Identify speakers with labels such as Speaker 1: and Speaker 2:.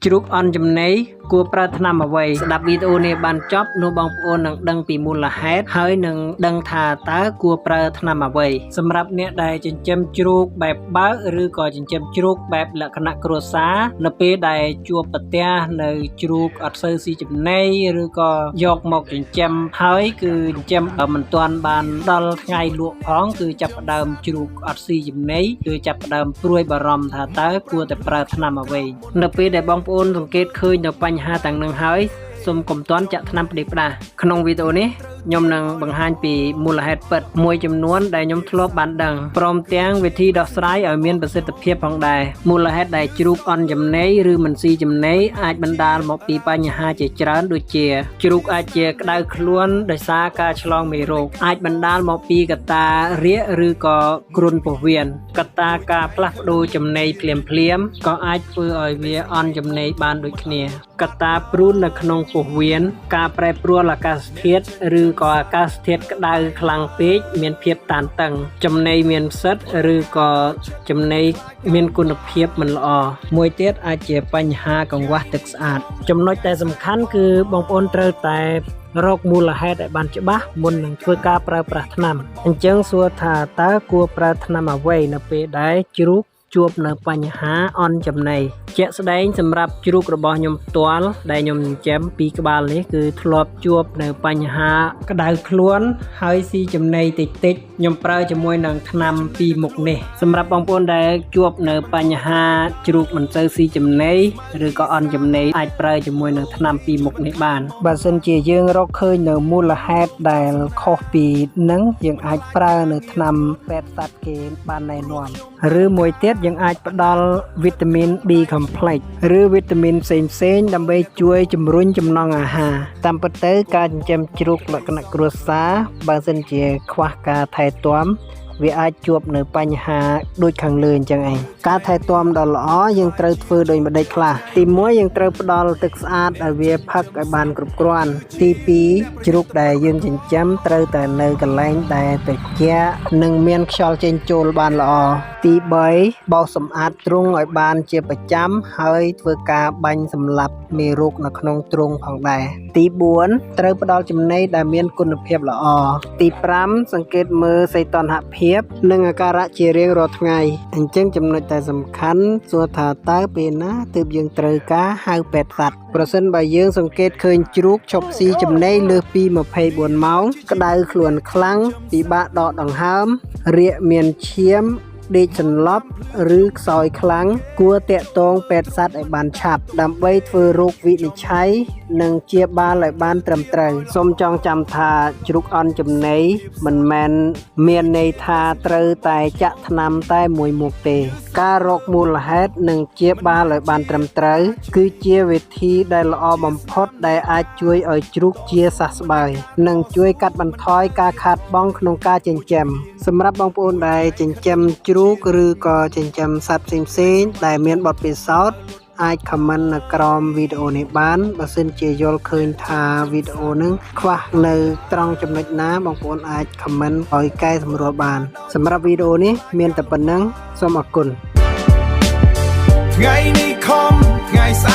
Speaker 1: ជ្រូកអន់ចំណីគួរប្រើថ្នាំអ្វីស្ដាប់វីដេអូនេះបានចប់នោះបងប្អូននឹងដឹងពីមូលហេតុហើយនឹងដឹងថាតើគួរប្រើថ្នាំអ្វីសម្រាប់អ្នកដែលចិញ្ចឹមជ្រូកបែបបើកឬក៏ចិញ្ចឹមជ្រូកបែបលក្ខណៈគ្រួសារនៅពេលដែលជួបប្រទះនៅជ្រូកអត់សូវស៊ីចំណីឬក៏យកមកចិញ្ចឹមហើយគឺចិញ្ចឹមមិនទាន់បានដល់ថ្ងៃលក់ផងគឺចាប់ផ្ដើមជ្រូកអត់ស៊ីចំណីគឺចាប់ផ្ដើមព្រួយបារម្ភថាតើគួរតែប្រើថ្នាំអ្វីនៅពេលដែលបងប្អូនសង្កេតឃើញនៅបញ្ហាទាំងនឹងហើយសូមកុំទាន់ចាក់ថ្នាំផ្ដេសផ្ដាសក្នុងវីដេអូនេះខ្ញុំនឹងបង្ហាញពីមូលហេតុពិតមួយចំនួនដែលខ្ញុំធ្លាប់បានដឹងព្រមទាំងវិធីដោះស្រាយឲ្យមានប្រសិទ្ធភាពផងដែរមូលហេតុដែលជ្រូកអន់ចំណីឬមិនស៊ីចំណីអាចបណ្ដាលមកពីបញ្ហាជាច្រើនដូចជាជ្រូកអាចជាក្តៅខ្លួនដោយសារការឆ្លងមេរោគអាចបណ្ដាលមកពីកត្តារាគឬក៏គ្រុនពោះវៀនកត្តាការផ្លាស់ប្ដូរចំណីភ្លាមៗក៏អាចធ្វើឲ្យវាអន់ចំណីបានដូចគ្នាកត្តាព្រូននៅក្នុងពោះវៀនការប្រែប្រួលអាកាសធាតុឬក៏អាកាសធាតុក្តៅខ្លាំងពេកមានភាពតានតឹងចំណីមានផ្សិតឬក៏ចំណីមានគុណភាពមិនល្អមួយទៀតអាចជាបញ្ហាកង្វះទឹកស្អាតចំណុចដែលសំខាន់គឺបងប្អូនត្រូវតែរកមូលហេតុឲ្យបានច្បាស់មុននឹងធ្វើការប្រើប្រាស់ថ្នាំអញ្ចឹងសួរថាតើគួរប្រើថ្នាំអ្វីនៅពេលដែលជ្រូកជួបនៅបញ្ហាអន់ចំណីជាក់ស្ដែងសម្រាប់ជ្រូករបស់ខ្ញុំផ្ទាល់ដែលខ្ញុំចិញ្ចឹមពីរក្បាលនេះគឺធ្លាប់ជួបនៅបញ្ហាក្តៅខ្លួនហើយស៊ីចំណីតិចតិចខ្ញុំប្រើជាមួយនឹងថ្នាំពីរមុខនេះសម្រាប់បងប្អូនដែលជួបនៅបញ្ហាជ្រូកមិនសូវស៊ីចំណីឬក៏អន់ចំណីអាចប្រើជាមួយនឹងថ្នាំពីរមុខនេះបានបើសិនជាយើងរកឃើញនៅមូលហេតុដែលខុសពីនឹងយើងអាចប្រើនៅថ្នាំពេទ្យសត្វគេបានណែនាំឬមួយទៀតយើងអាចផ្ដល់វីតាមីន B complex ឬវីតាមីនផ្សេងៗដើម្បីជួយជំរុញចំណង់អាហារតាមពិតទៅការចិញ្ចឹមជ្រូកលក្ខណៈគ្រួសារបើសិនជាខ្វះការថែទាំវាអាចជួបនៅបញ្ហាដូចខាងលើអញ្ចឹងឯងការថែទាំដ៏ល្អយើងត្រូវធ្វើដូចម្ដេចខ្លះទី1យើងត្រូវផ្ដល់ទឹកស្អាតឲ្យវាផឹកឲ្យបានគ្រប់គ្រាន់ទី2ជ្រូកដែលយើងចិញ្ចឹមត្រូវតែនៅកន្លែងដែលត្រជាក់និងមានខ្យល់ចេញចូលបានល្អទី3បោសសម្អាតទ្រុងឲ្យបានជាប្រចាំហើយធ្វើការបាញ់សម្លាប់មេរោគនៅក្នុងទ្រុងផងដែរទី4ត្រូវផ្ដល់ចំណីដែលមានគុណភាពល្អទី5សង្កេតមើលសីតុណ្ហភាពនិងអាការៈជារៀងរាល់ថ្ងៃអញ្ចឹងចំណុចតែសំខាន់សួរថាតើពេលណាទើបយើងត្រូវការហៅពេទ្យសត្វប្រសិនបើយើងសង្កេតឃើញជ្រូកឈប់ស៊ីចំណីលើសពី24ម៉ោងក្តៅខ្លួនខ្លាំងពិបាកដកដង្ហើមរាគមានឈាមដេកសន្លប់ឬខ្សោយខ្លាំងគួរតាក់ទងពេទ្យសត្វឲ្យបានឆាប់ដើម្បីធ្វើរោគវិនិច្ឆ័យនិងព្យាបាលឲ្យបានត្រឹមត្រូវសូមចងចាំថាជ្រូកអន់ចំណីមិនមែនមានន័យថាត្រូវតែចាក់ថ្នាំតែមួយមុខទេ ការរកមូលហេតុនិងព្យាបាលឲ្យបានត្រឹមត្រូវគឺជាវិធីដែលល្អបំផុតដែលអាចជួយឲ្យជ្រូកជាសះស្បើយនិងជួយកាត់បន្ថយការខាតបង់ក្នុងការចិញ្ចឹមសម្រាប់បងប្អូនដែលចិញ្ចឹមជ្រូកឬក៏ចិញ្ចឹមសត្វផ្សេងៗដែលមានបទពិសោធន៍អាច comment នៅក្រោមវីដេអូនេះបានបើសិនជាយល់ឃើញថាវីដេអូនឹងខ្វះនៅត្រង់ចំណុចណាបងប្អូនអាច comment ឲ្យកែសម្រួលបាន សម្រាប់វីដេអូនេះមានតែប៉ុណ្ណឹងសូមអរគុណ
Speaker 2: ថ្ងៃនេះខំថ្ងៃស្អែក